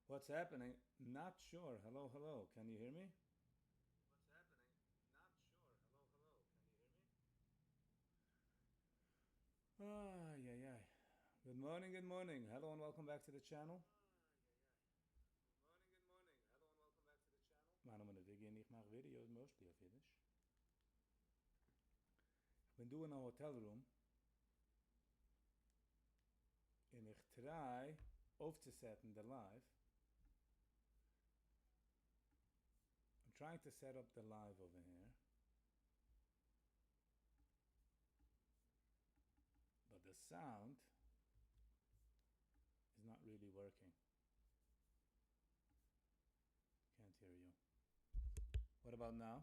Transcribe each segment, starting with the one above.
What's happening? Not sure. Hello, hello. Can you hear me? What's happening? Not sure. Hello, hello. Can you hear me? Ah, yeah, yeah. Good morning, good morning. Hello and welcome back to the channel. מיין נאמען איז Viggy און איך מאך videos mostly אויף אידיש. איך בין דא אין א hotel room און איך try אויפצוסעטן די live. I'm trying to set up the live over here. But the sound is not really working. Can't hear you. What about now?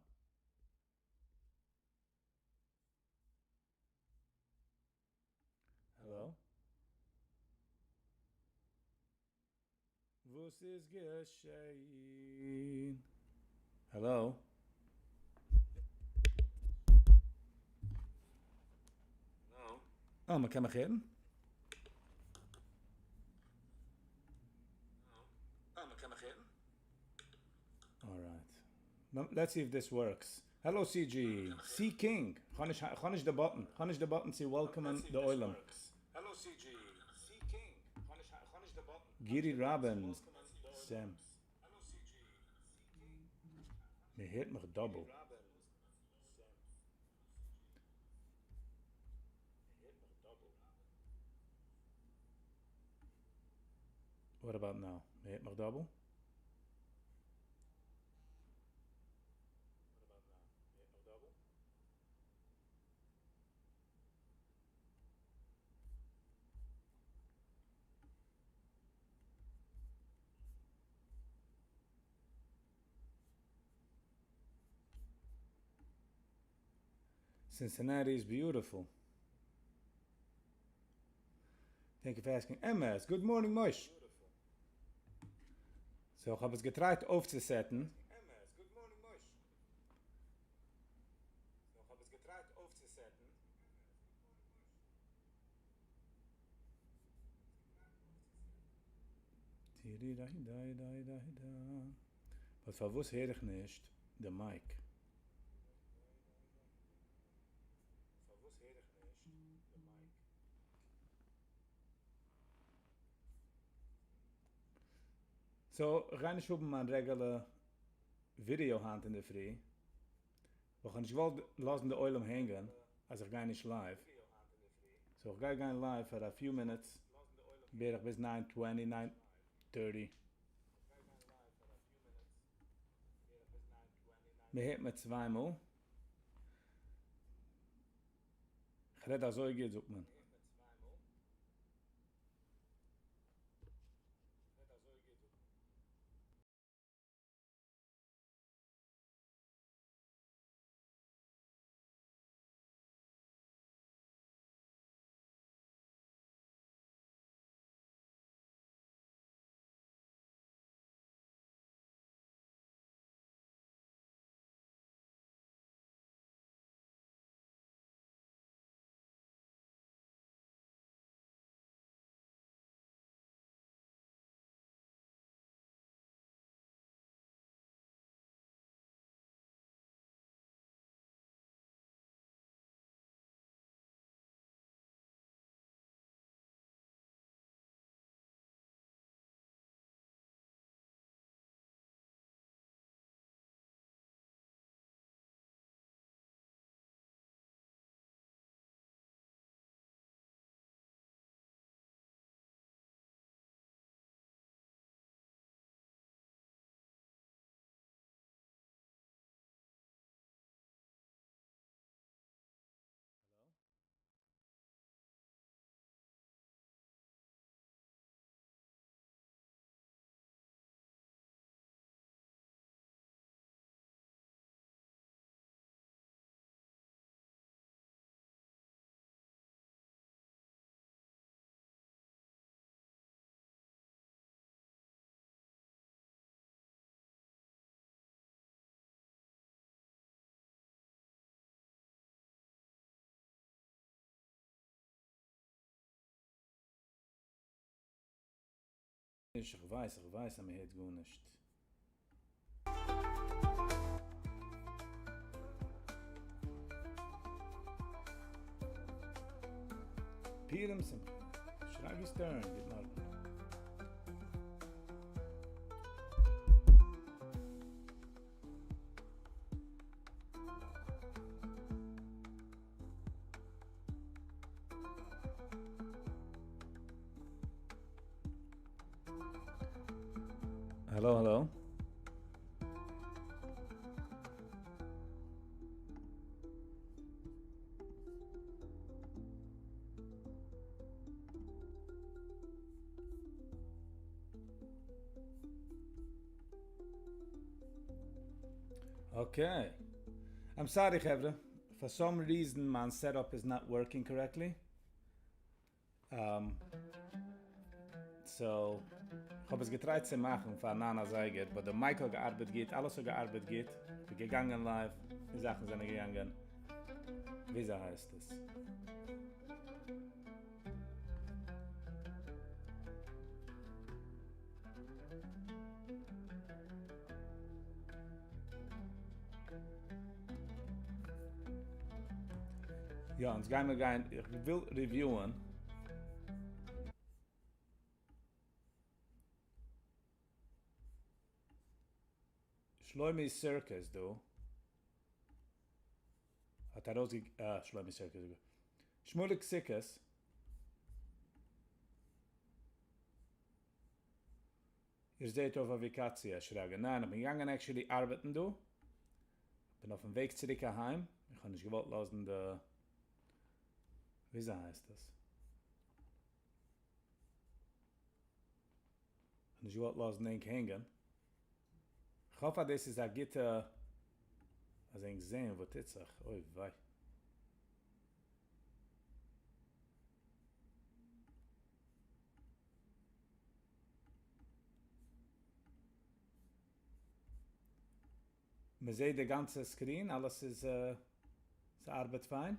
Hello? וואס איז געשען? Hello? Oh, מען קען מיך הערן? Oh, מען קען מיך הערן? All right. Now, let's see if this works. Hello CG. C King. כ'האב נישט די button. כ'האב נישט די button צו welcome די עולם. Hello CG. C King. כ'האב נישט די button. Giri Robbins. Sam. מען הערט מיך double. What about now? מען הערט מיך double? What about now? מען הערט מיך double? Cincinnati is beautiful. Thank you for asking. MS, good morning, Mosh. So, איך האב עס געטרייט אויפצוסעטן. MS, good morning, Mosh. So, איך האב עס געטרייט אויפצוסעטן. But פארוואס הער איך נישט די mic? פארוואס הער איך נישט די mic? So, איך גיי נישט האבן מיין regular video היינט אינדערפרי. ווייל איך האב נישט געוואלט לאזן די עולם הענגען, אז איך גיי נישט live. So, איך גיי גיין live for a few minutes, בערך ביז 9:20, 9:30. מען הערט מיר צוויי מאל. איך רעד אזוי גוט, זאגט מען. נישט, איך ווייס, איך ווייס אז מען הערט גארנישט. פורים שמחה, שרגי שטערן, גוט מארגן. Hello hello. Okay. I'm sorry חברה, for some reason מיין setup איז not working correctly. So, כ'האב עס געטרייט צו מאכן פאר ניין אזייגער, but די mic האט געארבעט גוט, אלעס האט געארבעט גוט, כ'בין געגאנגען live, די זאכן זענען געגאנגען, וויאזוי הייסט עס? יא, אונז גיימער גיין, איך וויל review ען. שלומי סירקעס דא האט ארויסגע... אה, שלומי סירקעס זאג איך. שמוליק סוכות. איר זעהט אויף א וואקאציע, שרגא? ניין, איך בין געגאנגען actually ארבעטן דא. איך בין אויפן וועג צוריק אהיים. איך האב נישט געוואלט לאזן די... וויאזוי הייסט עס? איך האב נישט געוואלט לאזן ענק הענגען. כ'האף אז דאס איז א גוטע אז ענק זעהן וואס טוט זיך, אוי וויי. מען זעהט די גאנצע screen, אלעס איז ס'ארבעט פיין.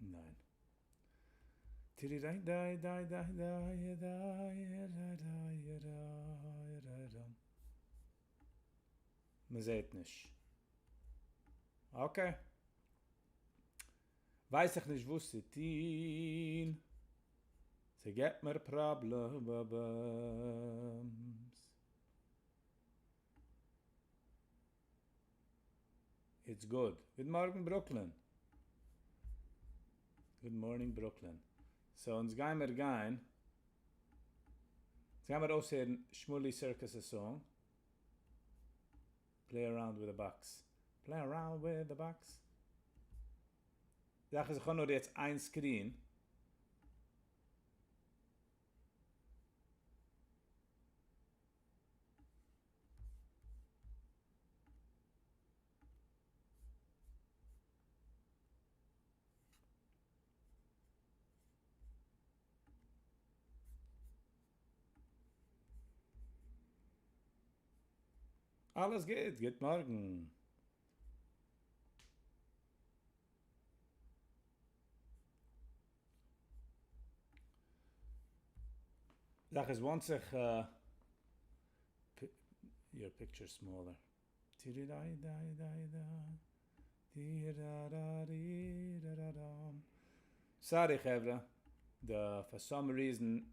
ניין. מען זעהט נישט. Okay. ווייס איך נישט וואס צו טוהן. ס'געבט מיר problems. It's good. גוט מארגן ברוקלין. Good morning ברוקלין. So אונז גיימער גיין. אונז גיימער אויסהערן שמואלי סירקוס'ס song. Play around with the box. Play around with the box. זאך איז איך האב נאר יעצט איין screen. אלעס גוט, גוט מארגן. זאך איז once איך your picture smaller. Sorry חברה, די for some reason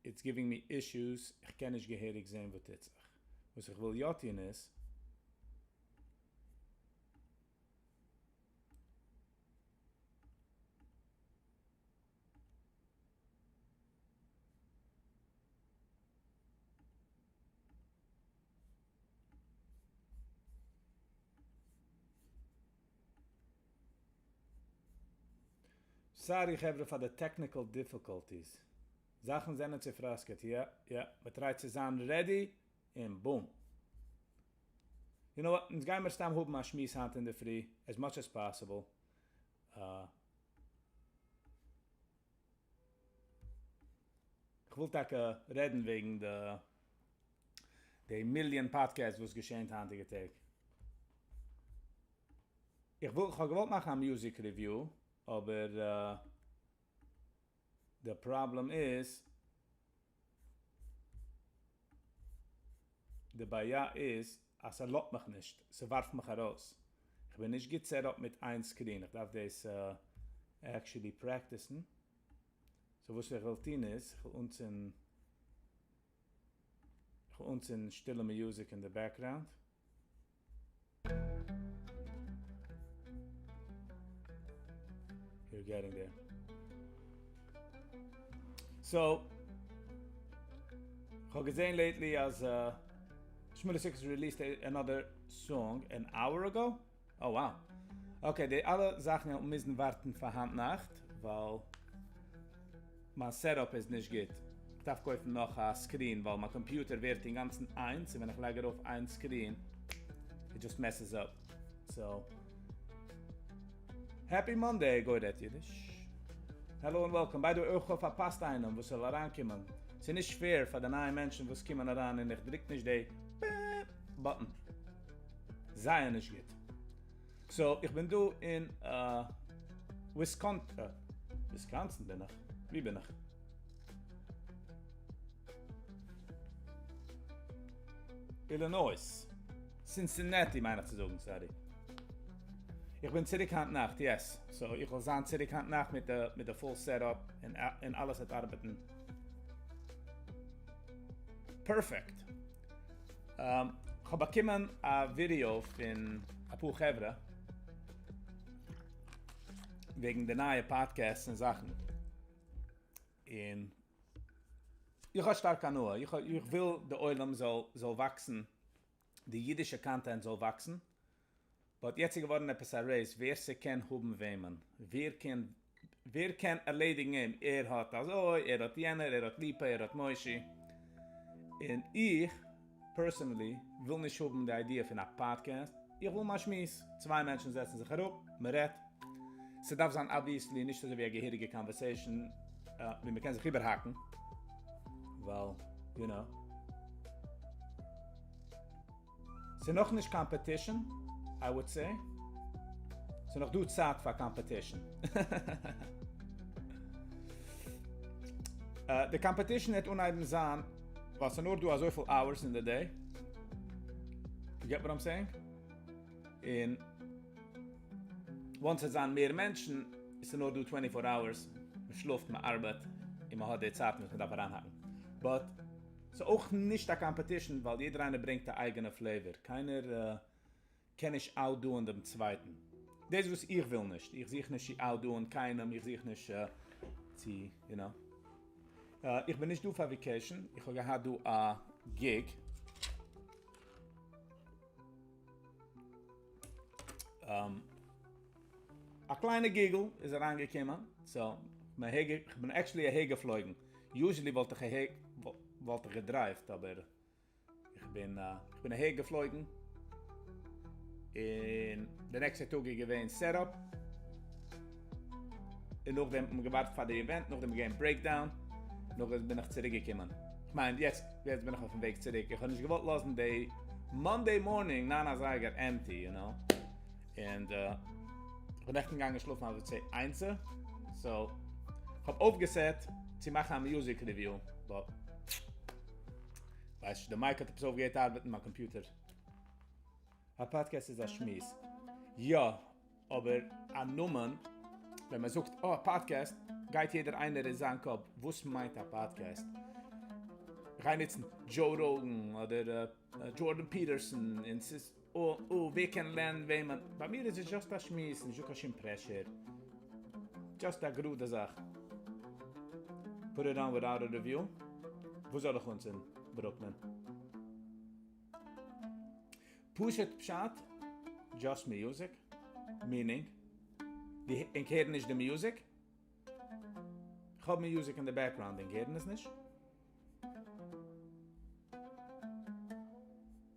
it's giving me issues, איך קען נישט געהעריג זעהן וואס טוט זיך. וואס איך וויל יא טון איז. Sorry חברה פאר די technical difficulties. זאכן זענען צופראסקעט, יא יא, מ'טרייט צו זיין ready און boom. You know what, אונז גיימער סתם האבן א שמועס היינט אינדערפרי, as much as possible. כ'וויל טאקע רעדן וועגן די. די מיליאן podcasts וואס געשענט היינטיגע טעג. איך וויל, כ'האב געוואלט מאכן א music review, אבער די פראבלעם איז, די בעיה איז אז ס'לאזט מיך נישט, ס'ווארפט מיך ארויס. כ'בין נישט גוט set up מיט איין screen, איך דארף דאס actually practice ן. so וואס איך וועל טון איז, איך וועל אנצינדן, איך וועל אנצינדן שטילע music אין די background. You're getting there. So, כ'האב געזען lately אז שמואלי סוכות released another song an hour ago. Oh wow. Okay, די אלע זאכן וועלן מוזן ווארטן פאר היינט נאכט, ווייל מיין setup איז נישט גוט. איך דארף קויפן נאך א screen, ווייל מיין קאמפיוטער ווערט אינגאנצן איינס, און ווען איך לייג ארויף איין screen, it just messes up. So, happy Monday, גוי רעדט אידיש. Hello און welcome. By the way, אויך כ'האב פארפאסט איינעם וואס זאל אריינקומען. ס'איז נישט fair פאר די נייע מענטשן וואס קומען אריין און איך דרוק נישט די button. זייער נישט גוט. So איך בין דא אין וויסקאנסין בין איך? ווי בין איך? אילינויס. סינסינעטי מיין איך צו זאגן, sorry. איך בין צוריק היינט נאכט, yes. So איך וועל זיין צוריק היינט נאכט מיט די מיט די full setup און און אלעס וועט ארבעטן perfect. כ'האב באקומען א ווידיאו פון אפאר חברה וועגן די נייע podcasts און זאכן, און איך האב שטארק הנאה, איך וויל די עולם זאל זאל וואקסן, די אידישע content זאל וואקסן, but יעצט איז געווארן עפעס א race ווער ס'קען האבן וועמען, ווער קען ווער קען ערלעדיגן אים, ער האט אזוי, ער האט יענער, ער האט ליפא, ער האט מושי, און איך personally וויל נישט האבן די idea פון א פאדקעסט, איך וויל מיין שמועס, צוויי מענטשן זעצן זיך אראפ, מ'רעדט, ס'דארף זיין obviously נישט אזוי ווי א געהעריגע conversation ווי מ'קען זיך איבערהאקן, ווייל you know. ס'איז נאכנישט competition, I would say. ס'איז נאך דא צייט פאר competition. די competition וועט אנהייבן זיין ווייל ס'איז נאר דא אזויפיל hours אין די day. You get what I'm saying? און once ס'וועט זיין מער מענטשן, איז ס'נאר דא twenty four hours, מ'שלאפט, מ'ארבעט, און מ'האט די צייטן וואס מ'דארף אריינהאקן. But ס'איז אויך נישט א competition ווייל יעדער איינער ברענגט א אייגענע flavor, קיינער קען נישט outdo ען דעם צווייטן. דאס איז וואס איך וויל נישט, איך זוך נישט צו outdo ען קיינעם, איך זוך נישט צו you know. איך בין נישט דא פאר vacation, איך האב געהאט דא א gig. א קליינע gig ל איז אריינגעקומען, so כ'בין actually אהער געפלויגן. Usually וואלט איך אהער וואלט איך גע drive ט אבער איך בין איך בין אהער געפלויגן און די נעקסטע טאג איז געווען setup און נאכדעם האט מען געווארט פאר די event נאכדעם איז געווען breakdown נאכדעם בין איך צוריק געקומען כ'מיין יעצט יעצט בין איך אויפן וועג צוריק איך האב נישט געוואלט לאזן די Monday morning ניין אזייגער empty you know. און איך בין נעכטן געגאנגען שלאפן אזוי צו איינסע, so כ'האב אויפגעסעט צו מאכן א music review, but ווייס נישט, די mic האט עפעס אויפגעהערט ארבעטן, מיין קאמפיוטער. א פאדקעסט איז א שמועס, יא, אבער א נאמען, ווען מען זאגט אה פאדקעסט, גייט יעדער איינער אין זיין קאפ, וואס מיינט א פאדקעסט? כ'גיי נוצן Joe Rogan אדער Jordan Peterson און ס'איז אה אה ווער קען לערנען וועמען? ביי מיר איז עס just א שמועס, נישטא קיין שום pressure, just א גראדע זאך. Put it on without a review? וואס זאל איך אנצינדן ברוקלין? פשוט פשט, just music, meaning, די ענק הערן נישט די music? כ'האב music אין די background, ענק הערן עס נישט?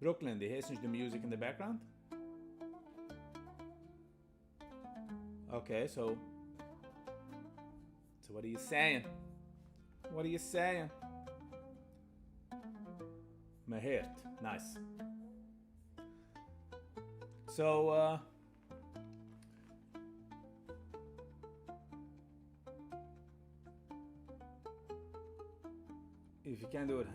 ברוקלין, דו הערסט נישט די music אין די background? Okay, so so what are you saying? What are you saying? מען הערט. Nice. So if you can do it.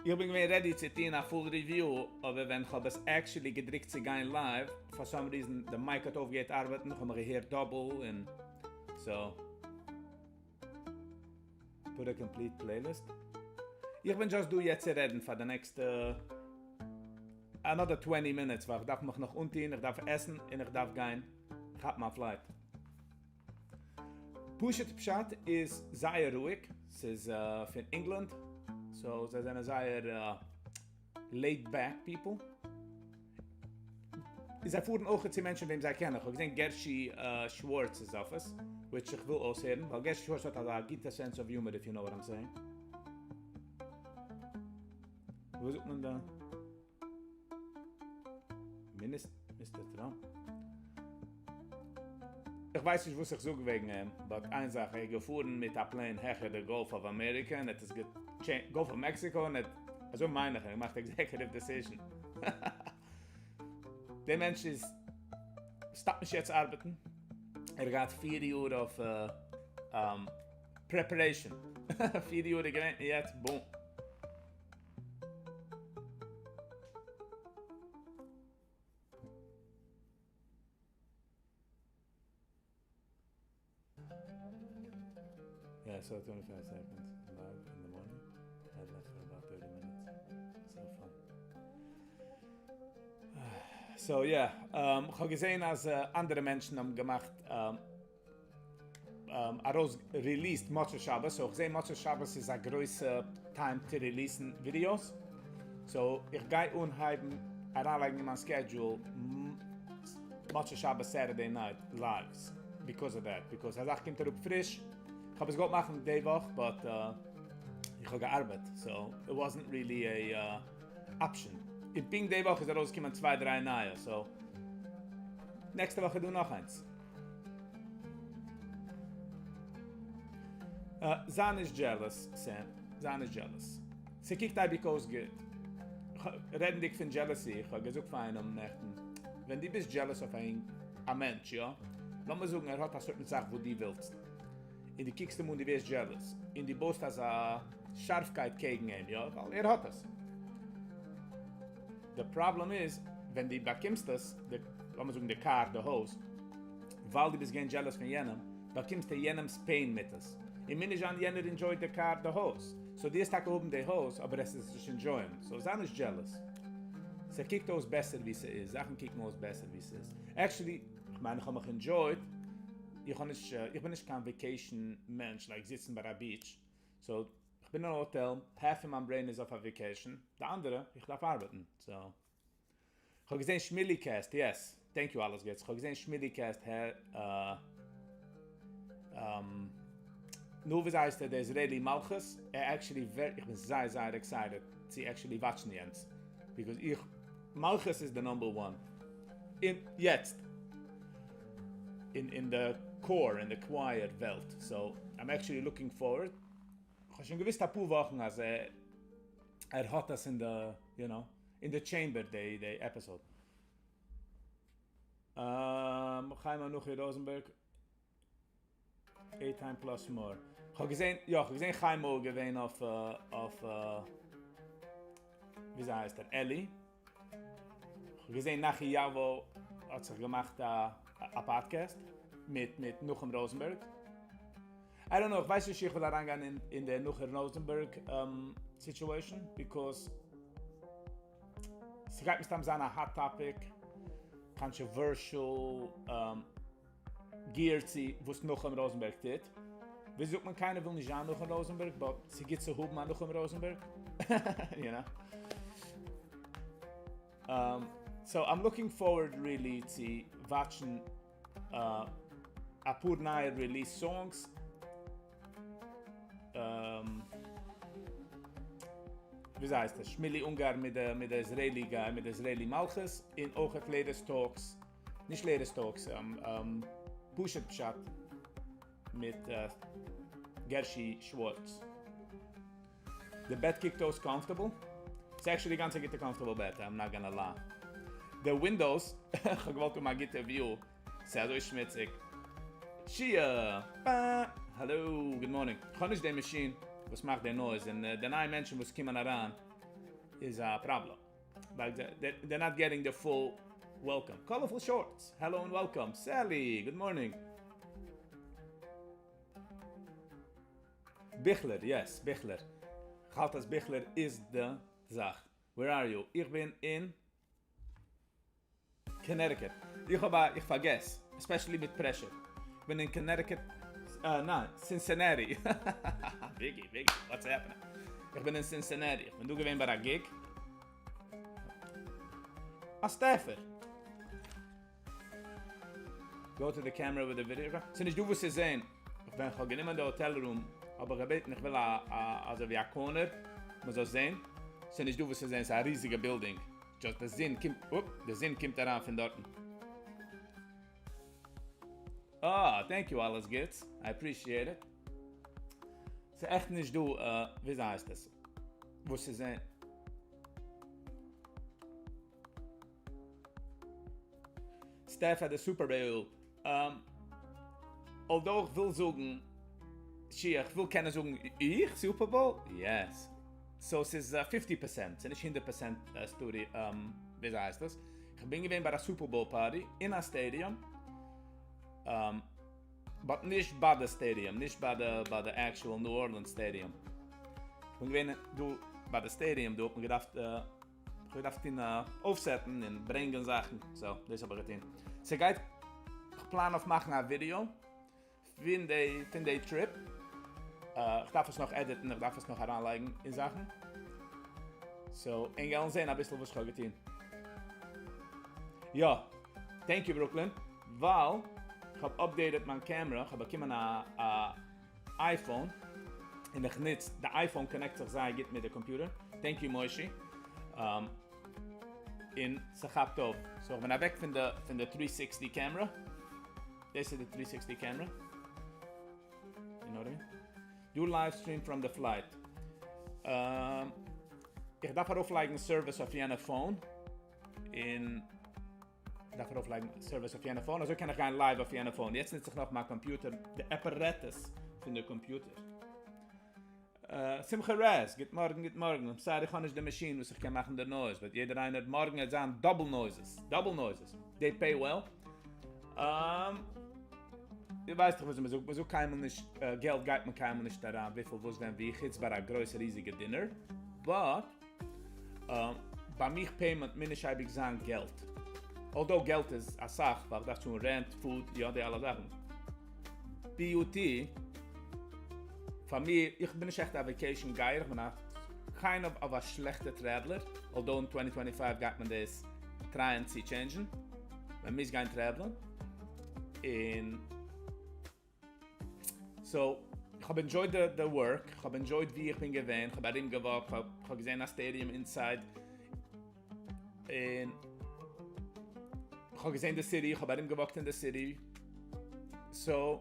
איך בין געווען ready צו טוהן א full review, אבער ווען כ'האב עס actually געדרוקט צו גיין live, for some reason די mic האט אויפגעהערט ארבעטן, כ'האב מיך געהערט double און so. Put a complete playlist. איך בין just דא יעצט צו רעדן פאר די נעקסטע another twenty minutes ווייל איך דארף מיך נאך אנטוהן, איך דארף עסן און איך דארף גיין כאפן א flight. פשוט פשט איז זייער רואיג, ס'איז פון ענגלאנד, so זיי זענען זייער laid back people. זיי פארן אויכעט צו מענטשן וועם זיי קענען, איך האב געזען גערשי שווארץ איז אויף עס, which איך וויל אויסהערן, ווייל גערשי שווארץ האט אזא גוטע sense of humor if you know what I'm saying. וואס זאגט מען דא? Mister טראמפ? איך ווייס נישט וואס איך זאג וועגן אים, but איין זאך, ער איז געפארן מיט א plane העכער די Gulf of America און האט עס Gulf of Mexico און האט, אזוי מיין איך, ער האט געמאכט executive decision. דער מענטש איז סטאפט נישט יעצט ארבעטן, ער האט געהאט פיר יאר אויף preparation, פיר יאר איז געווען און יעצט boom. Yeah, so 25 seconds live in the morning. I left for about 30 minutes. So fun. So yeah, כ'האב געזען אז אנדערע מענטשן האבן געמאכט ארויס released מוצאי שבת, so איך זעה מוצאי שבת איז א גרויסע time צו release ן ווידיאוס, so איך גיי אנהייבן אריינלייגן אין מיין schedule מוצאי שבת Saturday night lives, because of that, because א זאך קומט אראפ פריש, איך האב עס געוואלט מאכן די וואך but איך האב געארבעט so it wasn't really a option, און פונקט די וואך איז ארויסגעקומען צוויי דריי נייע so נעקסטע וואך איז דא נאך איינס. זיי נישט jealous סעם, זיי נישט jealous. ס'קוקט אייביג אויס גוט. רעדנדיג פון jealousy, איך האב געזאגט פאר איינעם נעכטן, ווען דו ביסט jealous אויף א מענטש, יא, לאמיר זאגן ער האט א certain זאך וואס דו ווילסט, און דו קוקסט אים אן דו ווערסט jealous, און דו בויסט אזא שארפקייט קעגן אים, יא, ווייל ער האט עס. די פראבלעם איז ווען דו באקומסט עס, די, לאמיר זאגן די קאר, די הויז, ווייל דו ביסט געווען jealous פון יענעם, באקומסטו יענעמ'ס pain מיט עס. און מוז נישט זיין יענער enjoy ט די קאר, די הויז. So דו וועסט טאקע האבן די הויז, אבער עס איז נישט enjoy ען. So זיי נישט jealous. ס'קוקט אויס בעסער ווי ס'איז. זאכן קוקן אויס בעסער ווי ס'איז. Actually, כ'מיין איך האב מיך enjoy ט. איך האב נישט, איך בין נישט קיין vacation מענטש, like זיצן ביי א beach. So כ'בין אין א האטעל, half פון מיין brain איז אויף א vacation, די אנדערע, איך דארף ארבעטן, so. כ'האב געזען שמילי קעסט, yes, thank you אלעס גוטס, כ'האב געזען שמילי קעסט, ה ה נו וויאזוי הייסט ער, דער איזרעילי מלכות, ער actually ווערט, איך בין זייער זייער excited צו actually watch ן יענץ, because איך, מלכות איז די number one, אין יעצט, אין אין די core, אין די choir וועלט, so I'm actually looking forward. כ'האב שוין געוויסט אפאר וואכן אז ער האט עס אין די, you know, אין די chamber די די episode. חיים אנוכי ראזענבערג, eight time plus more. כ'האב געזען, יא כ'האב געזען חיים מאור געווען אויף אויף וויאזוי הייסט ער, אלי. כ'האב געזען נחי יאווא האט זיך געמאכט א א פאדקעסט מיט מיט נחום ראזענבערג. I don't know, איך ווייס נישט איך וויל אריינגיין אין אין די נחום ראזענבערג situation because ס'גייט מסתם זיין א hot topic, controversial gear צו וואס נחום ראזענבערג טוט. ווי זאגט מען קיינער וויל נישט זיין נחום ראזענבערג but ס'גוט צו האבן א נחום ראזענבערג. You know. So I'm looking forward really צו watch ן אפאר נייע release songs. וויאזוי הייסט עס? שמילי אונגאר מיט די מיט די Israeli guy מיט די Israeli מלכות און אויכעט latest talks נישט latest talks פשוט פשט מיט. גערשי שווארץ. די בעט קוקט אויס comfortable. ס'איז actually גאנץ א גוטע comfortable בעט, I'm not gonna lie. די windows, כ'האב געוואלט האבן א גוטע view, ס'איז אזוי שמוציג. שיע! פא! Hello, good morning. כ'האב נישט די מאשין וואס מאכט די noise, און די נייע מענטשן וואס קומען אריין איז א פראבלעם. ווייל they're not getting the full welcome. Colorful shorts, hello און welcome. Sally, good morning. ביכלער, yes, ביכלער. כ'האלט אז ביכלער איז די זאך. Where are you? איך בין אין קאנעטיקוט. איך האב א, איך פארגעס, especially מיט pressure. כ'בין אין קאנעטיקוט, ניין, סינסינעטי. ביגי, ביגי, what's happening? איך בין אין סינסינעטי. איך בין דא געווען ביי א gig. א staffer. Go to the camera with the video. ס'איז נישט דא וואס צו זען. ווען כ'האב גענומען די hotel room האב איך געבעטן איך וויל א אזוי ווי א corner מ'זאל זען. ס'איז נישט דא וואס צו זען, ס'איז א ריזיגע בילדינג. Just די זון קומט, אופ, די זון קומט אריין פון דארטן. אה, thank you אלעס גוטס, I appreciate it. ס'איז עכט נישט דא, וויאזוי הייסט עס, וואס צו זען. Staff at the Super Bowl. Although איך וויל זאגן, שיע, איך וויל קענען זאגן איך Super Bowl? Yes. So ס'איז fifty percent, ס'איז נישט הונדערט פערסענט story, וויאזוי הייסט עס? כ'בין געווען ביי א Super Bowl party אין א stadium, but נישט ביי די stadium, נישט ביי די ביי די actual ניו ארלינס stadium. כ'בין געווען דא ביי די stadium דא האט מען געדארפט כ'האב געדארפט טון אויפסעטן און ברענגען זאכן, so דאס האב איך געטון. ס'גייט, כ'פלאן אויף מאכן א ווידיאו פון די פון די trip, כ'דארף עס נאך עדיטן, איך דארף עס נאך אריינלייגן אין זאכן, so ענק גייען זען אביסל וואס כ'האב געטון. יא, thank you ברוקלין, ווייל כ'האב updated מיין קעמרע, כ'האב באקומען א א iPhone, און איך נוץ, די iPhone connect זיך זייער גוט מיט די קאמפיוטער, thank you מושי, און ס'כאפט אויף, so כ'בין אוועק פון די פון די three sixty קעמרע, דאס איז די three sixty קעמרע, you know what I mean? Do live stream from the flight. איך דארף ארויפלייגן service אויף יענע phone, און דארף ארויפלייגן service אויף יענע phone, אזוי קען איך גיין live אויף יענע phone, יעצט נוץ איך נאך מיין קאמפיוטער, די apparatus פון די קאמפיוטער. שמחה רעז, גוט מארגן גוט מארגן, I'm sorry איך האב נישט די מאשין וואס איך קען מאכן די noise, but יעדער איינער מארגן וועט זיין double noises, double noises, they pay well. דו ווייסט דאך וויאזוי מען זאגט, מען זאגט קיינמאל נישט, געלט גייט מען קיינמאל נישט אריין וויפיל וואס ווען ווי, חוץ ביי א גרויסע ריזיגע dinner, but ביי מיך payment מוז נישט אייביג זיין געלט, although געלט איז אסאך ווייל כ'דארף צאלן rent, food, יא די אלע זאכן, but פאר מיר, איך בין נישט עכט א vacation גייער, איך בין א kind of א שלעכטע traveler, although אין twenty twenty five גייט מען דאס טרייען צו טשעינדזשן, מען מוז גיין טרעוולען, און. So, איך האב enjoyed די work, איך האב enjoyed ווי איך בין געווען, איך האב ארום געוואקט, איך האב געזען א stadium inside, און איך האב געזען די city, איך האב ארום געוואקט אין די city, so,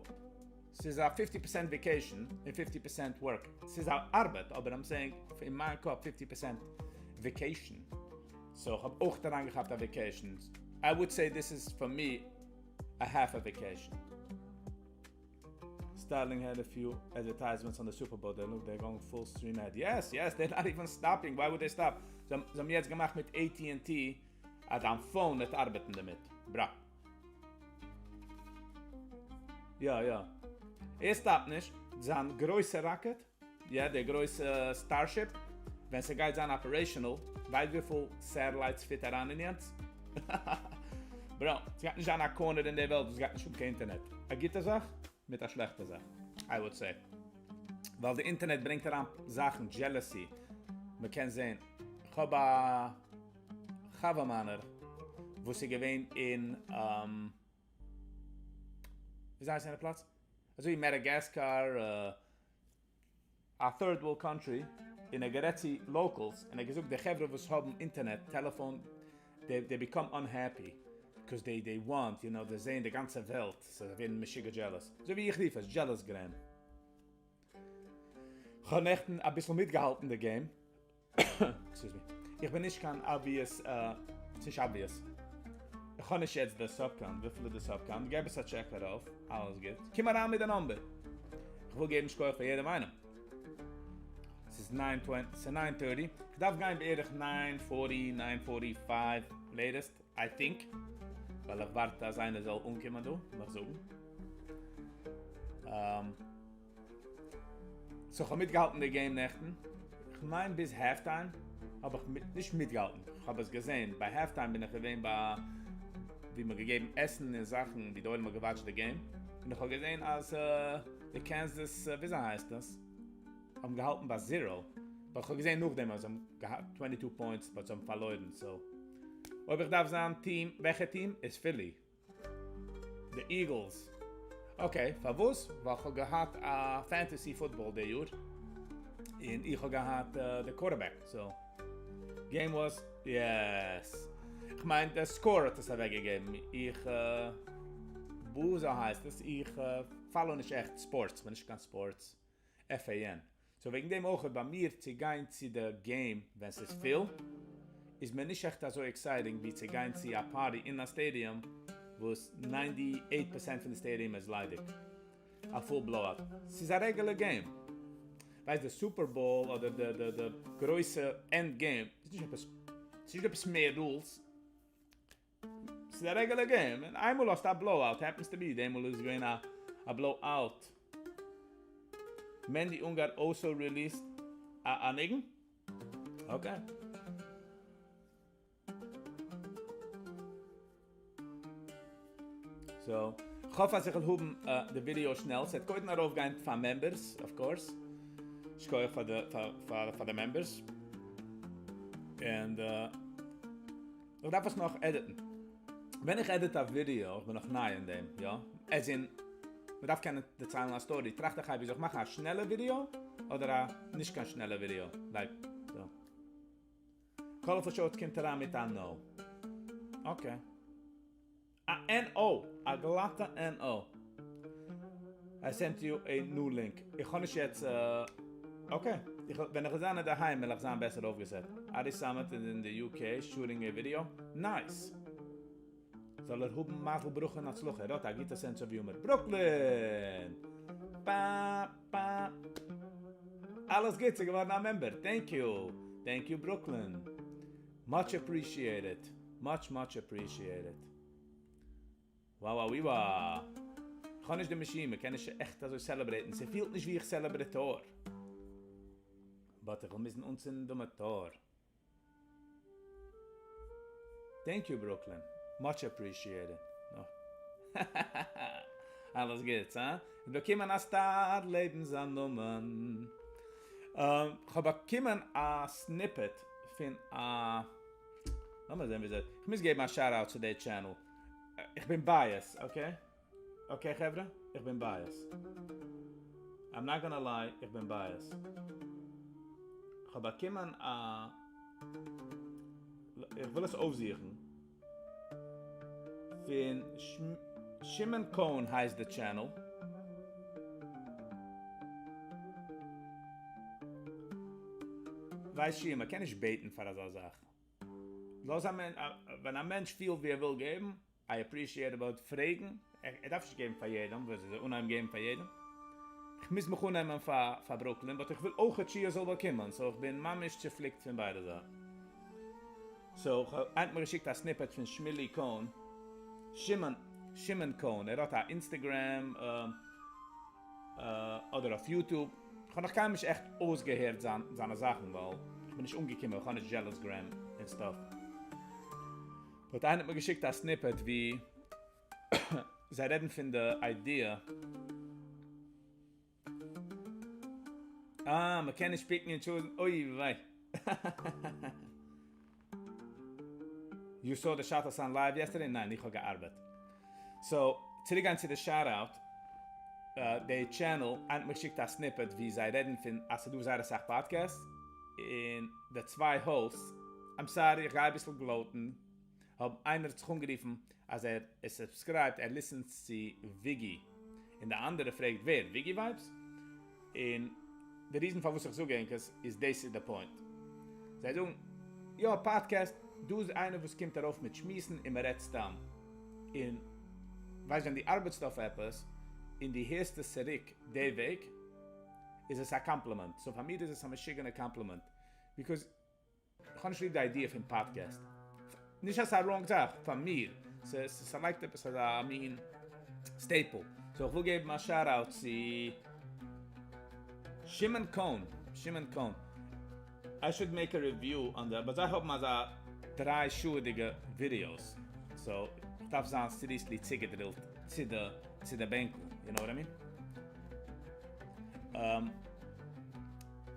ס'איז א fifty percent vacation און fifty percent work, ס'איז א ארבעט, אבער I'm saying אין מיין קאפ fifty percent vacation, so איך האב אויך אריינגעכאפט א vacation, I would say this is for me a half a vacation. Starlink had a few advertisements on the Super Bowl, they look they're going full stream ahead. Yes, yes, they're not even stopping, why would they stop? זיי האבן יעצט געמאכט מיט AT&T אז דיין phone וועט ארבעטן דערמיט. ברא. יא יא. ער סטאפט נישט. זיין גרויסע rocket יא די גרויסע Starship ווען ס'גייט זיין operational ווייסט וויפיל satellites fit אריין אין יענץ? Bro, ס'גייט נישט זיין א corner אין די וועלט וואס גייט נישט האבן קיין אינטערנעט. א גוטע זאך מיט א שלעכטע זאך I would say. ווייל די אינטערנעט ברענגט אריין זאכן, jealousy, מ'קען זען. כ'האב א חבר מיינער וואס איז געווען אין וויאזוי הייסט יענע פלאץ? אזוי ווי מעדאגאסקאר, א third world country, און ער האט גערעדט צו locals, און ער האט געזאגט די חברה וואס האבן אינטערנעט, טעלעפאן, they become unhappy, because they they want, you know, זיי זעען די גאנצע וועלט, so זיי ווערן משוגע jealous, אזוי ווי איך רוף עס, jealous gram. כ'האב נעכטן אביסל מיטגעהאלטן די game. Excuse me. איך בין נישט קיין obvious, ס'נישט obvious. איך האב נישט יעצט די sub count, וויפיל איז די sub count? געב עס א check ארויף, אלעס גוט. קום אריין מיט די number. איך וויל געבן שכוח פאר יעדעם איינעם. ס'איז nine twenty, ס'איז nine thirty. איך דארף גיין בערך nine forty, nine forty five latest, I think. ווייל איך ווארט אז איינער זאל אנקומען דא, מיך זאגן. So כ'האב מיטגעהאלטן די game נעכטן, כ'מיין ביז half time האב איך נישט מיטגעהאלטן, כ'האב עס געזען, ביי half time בין איך געווען ביי ווי מ'האט געגעבן עסן און זאכן ווי די עולם האט געוואטשט די game, און איך האב געזען אז די קענזעס וויאזוי הייסט עס האבן געהאלטן ביי zero, but כ'האב געזען נאכדעם אז זיי האבן געהאט twenty two points but זיי האבן פארלוירן, so אויב איך דארף זיין team, וועלכע team? איז פילי. די Eagles. Okay, פארוואס? ווייל כ'האב געהאט א fantasy football די יאר, און איך האב געהאט די quarterback, so game was yes. כ'מיין די score האט עס אוועקגעגעבן, איך וואזוי הייסט עס? איך follow נישט עכט ספארטס, כ'בין נישט קיין ספארטס FAN. So וועגן דעם אויך ביי מיר צו גיין צו די game ווען ס'איז פול איז מיר נישט עכט אזוי exciting ווי צו גיין צו א party אין א stadium וואס ninety eight percent פון די stadium איז ליידיג. א full blowout. ס'איז א regular game. ווייסט די Super Bowl אדער די די די גרויסע end game איז נישט עפעס ס'איז נישט עפעס מער rules. ס'איז א regular game, און איינמאל האסטו א blowout, happens to be, די מאל איז געווען א blowout. מענדי אונגאר also released א ניגון? Okay. So, כ'האף אז איך וועל האבן די ווידיאו שנעל, ס'וועט קודם ארויפגיין פאר members, of course. שכוח פאר די members. און איך דארף עס נאך עדיטן. ווען איך edit א ווידיאו, איך בין נאך ניי אין דעם, יא? As in, מען דארף קענען דערציילן א story, טראכט איך אייביג, זאל איך מאכן א שנעלע ווידיאו, אדער א נישט קיין שנעלע ווידיאו? Like, so. Colorful Shorts קומט אריין מיט א no. Okay. א NO! א גלאטע NO! I sent you a new link. איך האב נישט יעצט okay. איך ווען איך וועל זיין אינדערהיים וועל איך זיין בעסער אויפגעסעט. ארי סאמעט איז אין די UK shooting a video. Nice! זאל ער האבן מזל ברכה און הצלחה. ער האט א גוטע sense of humor. ברוקלין! פא פא. אלעס גוטס איז געווארן א member. Thank you! Thank you ברוקלין! Much appreciated! Much much appreciated! וואוואוויווא! כ'האב נישט די מאשין, מ'קען נישט עכט אזוי celebrate ן, ס'פילט נישט ווי איך celebrate, but איך וועל מוזן אנצינדן די מאטאר. Thank you ברוקלין, much appreciated. אלעס גוטס, הא? באקומען א star לעבן זיין נאמען. כ'האב באקומען א snippet פון א, לאמיר זען וויאזוי, כ'מוז געבן א shout out צו די channel, איך בין biased, okay? Okay חברה? איך בין biased. I'm not gonna lie, איך בין biased. כ'האב באקומען א, איך וויל עס אויפזוכן. פון שמעון קאהן הייסט די channel. ווייסט שיע מען קען נישט בעטן פאר אזא זאך. לאז א מענטש, ווען א מענטש פילט ווי ער וויל געבן, I appreciate about פרעגן, ער דארף נישט געבן פאר יעדעם, וואס זאל ער אנהייבן געבן פאר יעדעם? כ'מוז מיך אננעמען פאר ברוקלין, but איך וויל אויכעט שיע זאל באקומען, so איך בין ממש צופליקט פון ביידע זייטן. So כ'האב איינער האט מיר געשיקט א snippet פון שמילי קאהן, שמעון, שמעון קאהן, ער האט א Instagram אדער אויף YouTube, כ'האב נאך קיינמאל נישט עכט אויסגעהערט זיינע זאכן ווייל כ'בין נישט אנגעקומען, כ'האב נישט דזשעלעס גרעם און stuff, but איינער האט מיר געשיקט א snippet ווי זיי רעדן פון די idea. אה, מ'קען נישט pick ן און choose ן, אוי וויי. You saw די שאטעלסאן live yesterday? ניין, איך האב געארבעט. So, צוריק גיין צו די shout out, די channel, איינער האט מיר געשיקט א snippet ווי זיי רעדן פון אז ס'דא זייער אסאך podcasts, און די צוויי hosts, I'm sorry איך גיי אביסל gloat ן, האב איינער האט זיך אנגערופן אז ער איז subscribed ער listen ט צו וויגי און די אנדערע פרעגט ווער? וויגי ווייבס? און. די reason פארוואס איך זאג ענק עס איז דאס איז די point. זיי זאגן יא פאדקעסט, דא איז איינער וואס קומט ארויף מיט שמועסן און מען רעדט סתם. און ווייסט ווען דו ארבעטסט אויף עפעס און דו הערסט עס צוריק די וועג איז עס א קאמפלימענט. so פאר מיר איז עס א משוגענע קאמפלימענט because איך האב נישט ליב די idea פון פאדקעסט. נישט אז ס'איז א wrong זאך, פאר מיר. ס'לייגט עפעס אזא מין staple. so איך וויל געבן א shout out צו שמעון קאהן. שמעון קאהן. I should make a review on the, but זיי האבן אזא דריי שעה'דיגע ווידיאוס. so איך דארף זיין seriously צוגעדרילט צו די צו די בענקל. You know what I mean?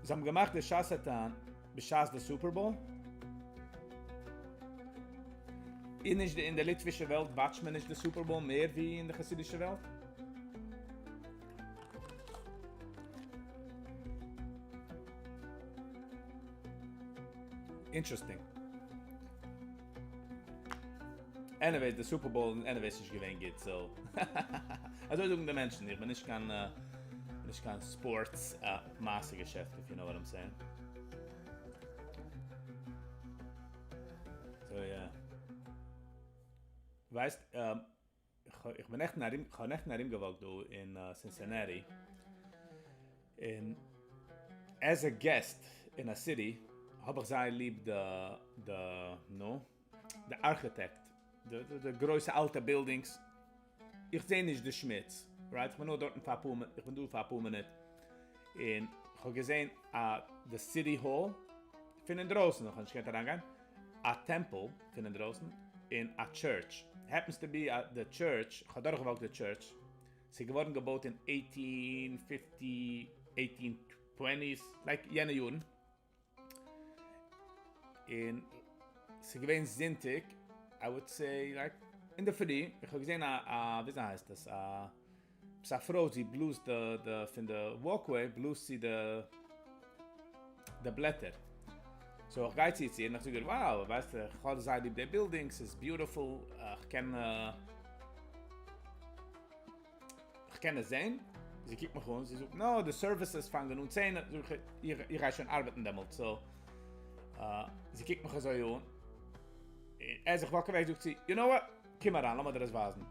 זיי האבן געמאכט די שאסעטאן בשעת די Super Bowl? איז נישט די אין די ליטווישע וועלט watch ט מען נישט די Super Bowl מער ווי אין די חסידישע וועלט? Interesting. Anyways די Super Bowl איז anyways נישט געווען גוט so אזוי זאגן די מענטשן איך בין נישט קיין נישט קיין ספארטס מעשה געשעפט if you know what I'm saying. So יא. ווייסט איך בין נעכטן ארום כ'האב נעכטן ארום גע walk ט דא אין סינסינעטי און as a guest אין א city האב איך זייער ליב די די נו די architect די גרויסע אלטע buildings איך זעה נישט די שמוץ right איך בין נאר דארטן פאר אפאר איך בין דא פאר אפאר מינוט און כ'האב געזען א די city hall פון אינדרויסן איך האב נישט געקענט אריינגיין א טעמפל פון אינדרויסן און א church happens to be די church כ'האב דורכגע walk ט די church ס'איז געווארן געבויט אין eighteen fifty eighteen twenties like יענע יארן און ס'איז געווען זונטאג I would say like אינדערפרי איך האב געזען א א וויאזוי הייסט עס א עפעס א פרוי זי בלאזט די די פון די walkway בלאזט זי די די בלעטער so איך גיי צו צו איר און איך זאג איר wow ווייסט איך האב זייער ליב די בילדינג ס'איז beautiful איך קען איך קען עס זען? זי קוקט מיך אן, זי זאגט, no, די services פאנגען אן צען, זאג איך, איך גיי שוין ארבעטן דעמאלטס, so, זי קוקט מיך אזוי אן, און as איך walk אוועק זאגט זי, you know what, קום אריין, לאמיר דיר עס ווייזן.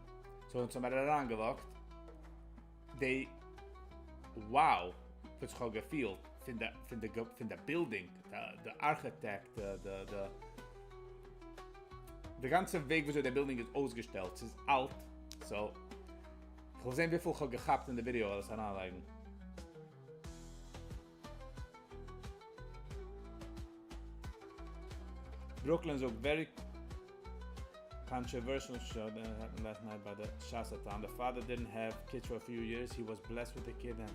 so אונז האמיר אריין גע walk ט, די wow וואס איך האב געפילט פון די, פון די, פון די בילדינג, די architect, די, די, די גאנצע וועג וויאזוי די בילדינג איז אויסגעשטעלט, ס'איז אלט, so כ'וויל זען וויפיל כ'האב געכאפט אין די ווידיאו וועל עס אריינלייגן. ברוקלין זאגט very controversial show that happened last night by the שאסאטאן, the father didn't have kids for a few years, he was blessed with a kid and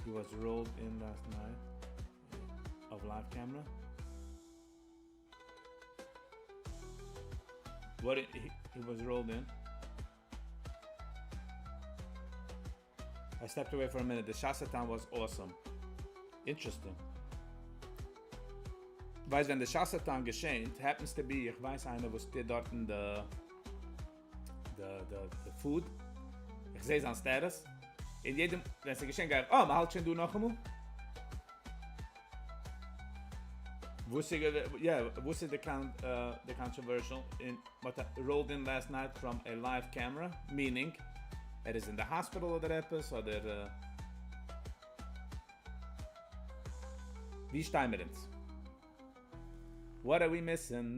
he was rolled in last night אויף live camera. What he was rolled in. I stepped away for a minute, די שאסעטאן was awesome. Interesting. ווייסט ווען די שאסעטאן געשענט, happens to be איך ווייס איינער וואס טוט דארטן די די די food, איך זעה זיין status, און יעדע ווען ס'געשענט גיי איך אה מ'האלט שוין דא נאכאמאל? וואס איז יא וואס איז די controversial און מ'האט rolled in last night from a live camera meaning ער איז אין די האספיטעל אדער עפעס אדער ווי שטיי מיר אונז? What are we missing?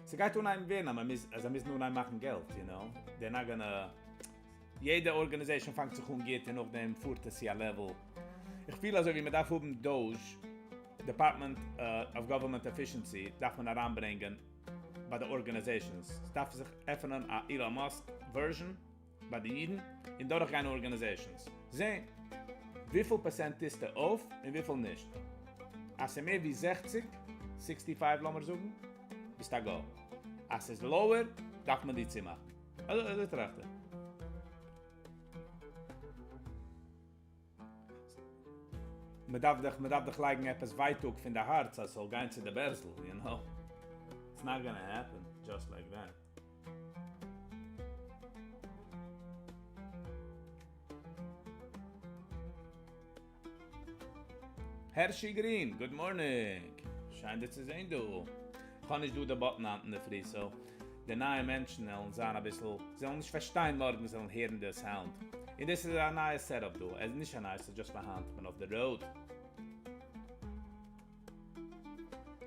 ס'גייט אנהייבן ווערן אז מ'מוז אז זיי מוזן אנהייבן מאכן געלט, you know, they're not gonna, יעדע organization פאנגט זיך אן גוט און נאכדעם פארט עס צו א level, איך פיל אזוי ווי מ'דארף האבן DOGE, Department of Government Efficiency, דארף מען אריינברענגען ביי די organizations, ס'דארף זיך עפענען א אילאן מאסק version. ביי די אידן און דורך גיין organizations זעהן וויפיל פערסענט טוסטו אויף און וויפיל נישט, אז ס'איז מער ווי זעכציג, sixty five לאמיר זאגן, ביסטו א go, אז ס'איז lower דארף מען דיר צומאכן, אזוי טראכט איך. מ'דארף דאך מ'דארף דאך לייגן עפעס ווייטאג פון די הארץ אז ס'זאל גיין צו די בערזל, you know, it's not gonna happen just like that. הערשי גרין, good morning! שיין דיר צו זען דא. כ'האב נישט דא די button היינט אינדערפרי so די נייע מענטשן עלן זיין אביסל, זיי וועלן נישט פארשטיין מארגן זיי וועלן הערן די sound. און דאס איז א נייע setup דא, עס איז נישט א נייע ס'איז just פאר היינט, כ'בין אויף די road.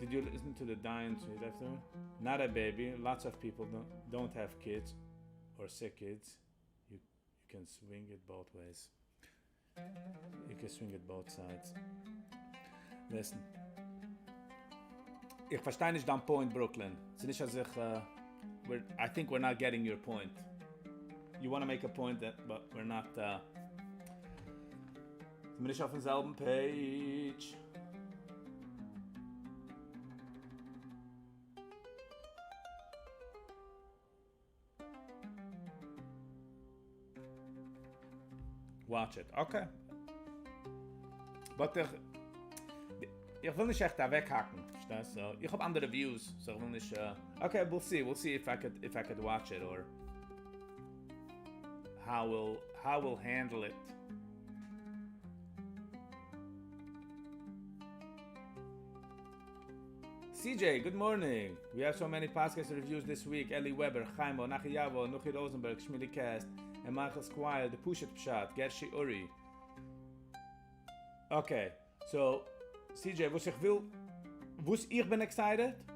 Did you listen to the דיין tweet after? Not a baby, lots of people don't have kids or sick kids, you can swing it both ways. You can swing it both sides. Listen. איך פארשטיי נישט דיין point ברוקלין. ס'איז נישט אז איך I think we're not getting your point. You wanna make a point but we're not זעמיר נישט אויפן זעלבן page. Watch it, okay. But איך איך וויל נישט עכט אוועקהאקן, פארשטייסט? So איך האב אנדערע views, so איך וויל נישט okay, we'll see, we'll see if I could if I could watch it or how we'll how we'll handle it. CJ, good morning! We have so many podcast reviews this week, אלי וועבער, חיימו, נחי יאווא, נוחי ראזענבערג, שמילי קעסט, און מיכל סקווייער, די פשוט פשט, גערשי אורי. Okay, so, CJ, וואס איך וויל, וואס איך בין excited,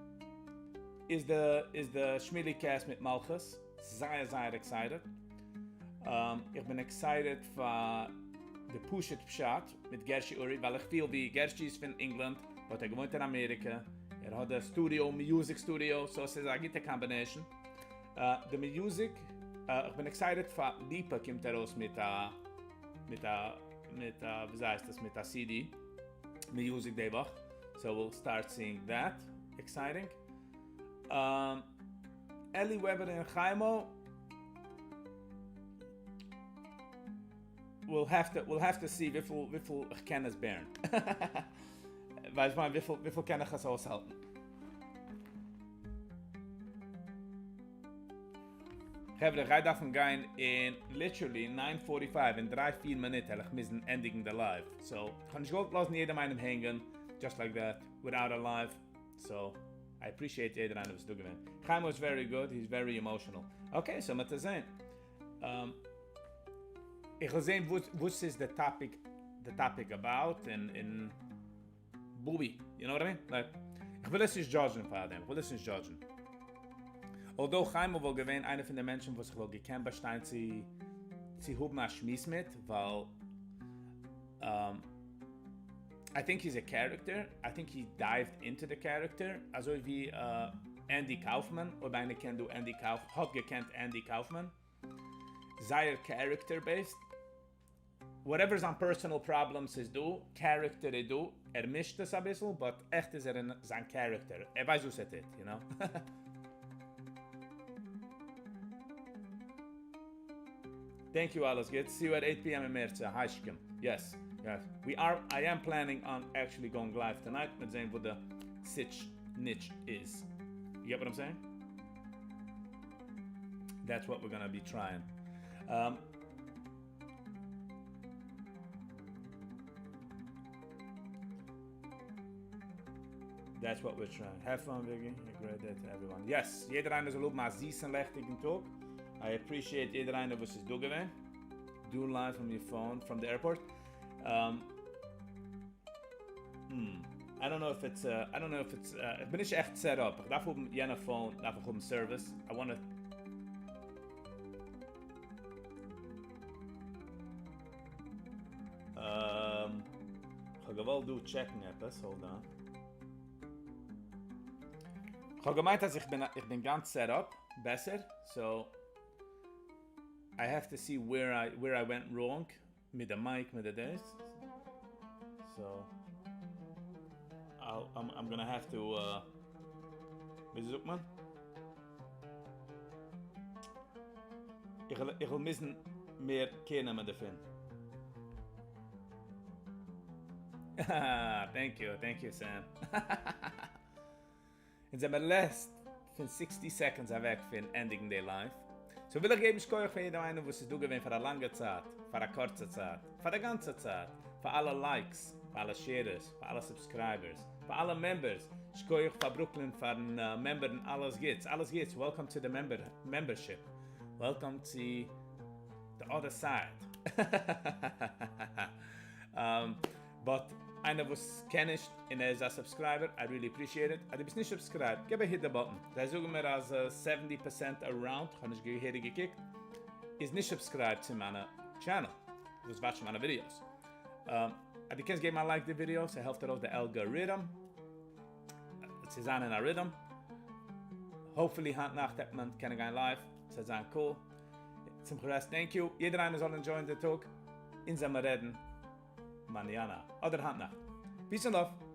איז די, איז די שמילי קעסט מיט מלכות, זייער זייער excited. איך בין excited פאר די פשוט פשט מיט גערשי אורי, ווייל איך פיל ווי גערשי איז פון ענגלאנד, but ער געוואוינט אין אמעריקע, ער האט די studio, music studio, so עס איז א גוטע combination. די music, איך בין excited פאר ליפא קומט ארויס מיט א, מיט א, מיט א, וויאזוי הייסט עס, מיט א CD music די וואך, so we'll start seeing that, exciting. אלי וועבער און חיימו, we'll have to we'll have to see וויפיל וויפיל איך קען עס bear ן. ווייסט מיין וויפיל וויפיל קען איך עס אויסהאלטן. חברה איך גיי דארפן גיין אין literally nine forty five אין דריי פיר מינוט העל איך מוזן ענדיגן די live so כ'האב נישט געוואלט לאזן יעדעם איינעם הענגען just like that without א live so I appreciate יעדער איינער וואס איז דא געווען. חיים איז very good, he is very emotional. Okay so מ'עט עס זעהן. איך וויל זעהן וואס איז די topic די topic about און און בובי you know what I mean like איך וויל עס נישט judge ן פארדעם איך וויל עס נישט judge ן although חיימ'ל וואלט געווען איינער פון די מענטשן וואס איך וואלט געקענט באשטיין צו צו האבן א שמועס מיט ווייל I think he's a character, I think he dived into the character, אזוי ווי ענדי קאופמאן, אויב איינער קען דא ענדי קאופ, האט געקענט ענדי קאופמאן, זייער character based, whatever זיין personal problems איז דא, character איז דא, ער מישט עס אביסל, but עכט איז ער אין זיין character, ער ווייסט וואס ער טוט, you know. Thank you אלעס גוטס, see you at eight PM אין מערצע, היישקעם, yes, yes, we are, I am planning on actually going live tonight, מ'וועט זעהן וואס די סיטש ניטש איז, you get what I'm saying? That's what we're gonna be trying. That's what we're trying. Have fun Viggy, a great day to everyone. Yes, יעדער איינער זאל האבן א זיסן לעכטיגן טאג. I appreciate יעדער איינער וואס איז דא געווען. Do live from your phone from the airport. I don't know if it's I don't know if it's איך בין נישט עכט set up. איך דארף האבן יענע phone, דארף איך האבן service. I wanna כ'האב געוואלט דא check ן עפעס, hold on. כ'האב געמיינט אז איך בין איך בין גאנץ set up בעסער, so I have to see where I where I went wrong מיט די mic מיט די דאס, so I'm gonna have to וויאזוי זאגט מען? איך וועל מוזן מער care נעמען דערפון. Thank you, thank you Sam. אונז זעמער less פון sixty seconds אוועק פון ענדיגן די live. So וויל איך געבן שכוח פאר יעדעם איינעם וואס איז דא געווען פאר א לאנגע צייט, פאר א קורצע צייט, פאר די גאנצע צייט, פאר אלע likes. פאר אלע sharers, פאר אלע subscribers, פאר אלע members, שכוח פאר ברוקלין פארן מעמבערן אלעס גוטס, אלעס גוטס, welcome צו די membership, welcome צו די other side. But איינער וואס קען נישט און ער איז א subscriber, I really appreciate it, אז דו ביסט נישט subscribed, געב א hit די button, זיי זאגן מיר אז seventy percent around, כ'האב נישט געהעריג געקוקט, איז נישט subscribed צו מיינע channel, וואס watch ן מיינע ווידיאוס. אז דו קענסט געבן א like די ווידיאו, ס'העלפט ארויס די algorithm צו זיין אין א rhythm. Hopefully היינט נאכט העט מען קענען גיין live, ס'וועט זיין cool. צום רעסט thank you, יעדער איינער זאל enjoy ען די טאג, אונז וועמער רעדן mañana, אדער היינט נאכט. Peace and love!